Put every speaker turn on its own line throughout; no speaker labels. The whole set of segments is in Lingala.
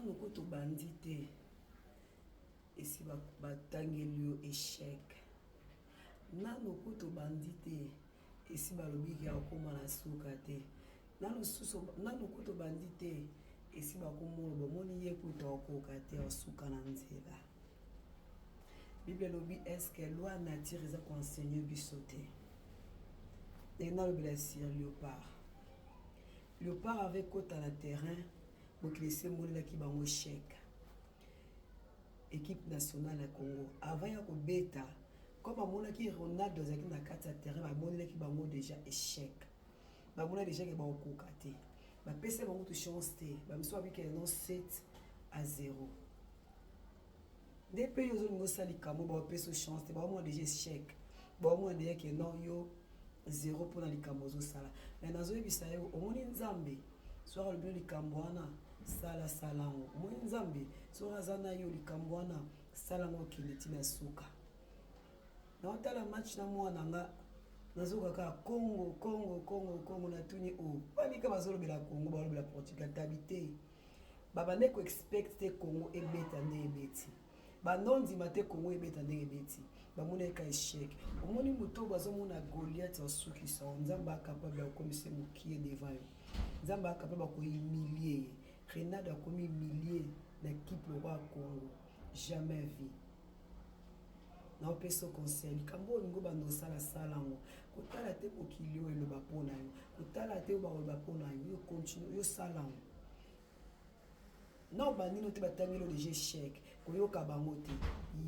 Nanu kutu obandi te esi batangeli yo echec. Nanu kutu obandi te esi balobi ke okoma na suka te. Nanu kutu obandi te esi bakomoloba omoni ye kutu akoka te asuka na nzela. Bible elobi est ce que loi nature eza ko enseigner biso te? Ndenge nalobela sur leopard. Leopard avait kota na terrain mokili esi emonelaki bango echec. Equipe nationale ya Congo avant ya kobeta comme amonaki Ronaldo azalaki na kati ya terrain bamonelaki bango dejà echec. Bamona dejà ke bakokoka te. Bapesa bango tu chance te. Bamiso babiki non 7-0. Nde pe yo ozolinga osala likambo baopesa yo chance te, baomona dejà echec. Baomona dejà ke non yo zero mpona likambo ozosala. Mais nazoyebisa yo, omoni Nzambe soki alobi yo likambo wana sala sala yango. Omoni Nzambe soki aza na yo likambo wana sala yango okende ti na suka. Naotala match na mwana nga nazoka kaka Congo Congo Congo Congo, natuni o oh, banika bazolobela Congo, balobela Portugal tabi te. Babandaki ko expect te Congo ebeta ndenge ebeti. Banda ondima te Congo ebeta ndenge ebeti. Bamonaki ka echec. Omoni moto oyo bazomona Goliath asukisa yo. Nzambe a capable ya kokomisa ye mokie devant yo. Nzambe a capable ya ko humilier ye. Renado akomi humilier na equipe lokola ya Congo. Jamais vu. Naopesa yo conseil, likambo oyo olingi obanda osala, sala yango. Kotala te mokili oyo eloba mpo na yo, kotala te oyo bakoloba mpo na yo, yo continue, yo sala yango. Na obandi no te batangeli yo deja echec, koyoka bango te,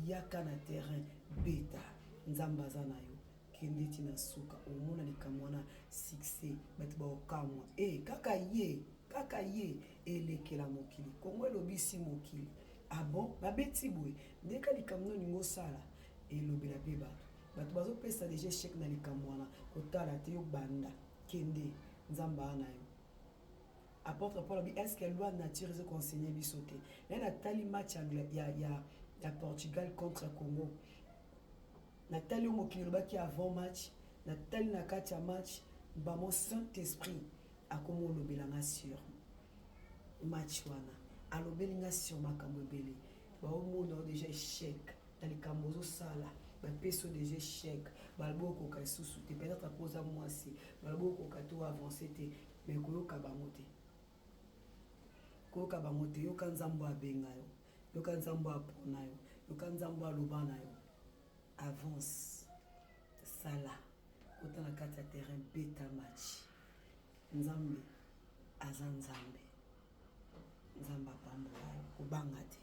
yaka na terrain, beta, Nzambe aza na yo, kende ti na suka, omona likambo wana succès, bato bakokamwa, eh kaka ye, kaka ye, elekela mokili, Congo elobisi mokili. Ah bon babeti boye nde ka likambo nini olingi osala elobela pe bato bato bazopesa deja echec na likambo wana kotala te yo banda kende nzambe aa na yo apôtre Paul abi est-ce que loi nature ezo conseiller biso te naye natali match ya, ya, ya Portugal contre Congo natali yo mokili elobaki avant match natali na kati ya match bamo Saint Esprit akomi olobela nga sur match wana alobeli nga sur makambo ebele baomona yo deja echec na likambo ozosala bapesi yo deja echec balobi okoka lisusu te peut-être mpo oza mwasi balobi okoka te oavance te mais koyoka bango te koyoka bango te yoka nzambe abenga yo yoka nzambe apona yo yoka nzambe aloba na yo avance sala kota na kati ya terrain beta match Nzambe aza Nzambe. Nzambe apambola yo. Kobanga te.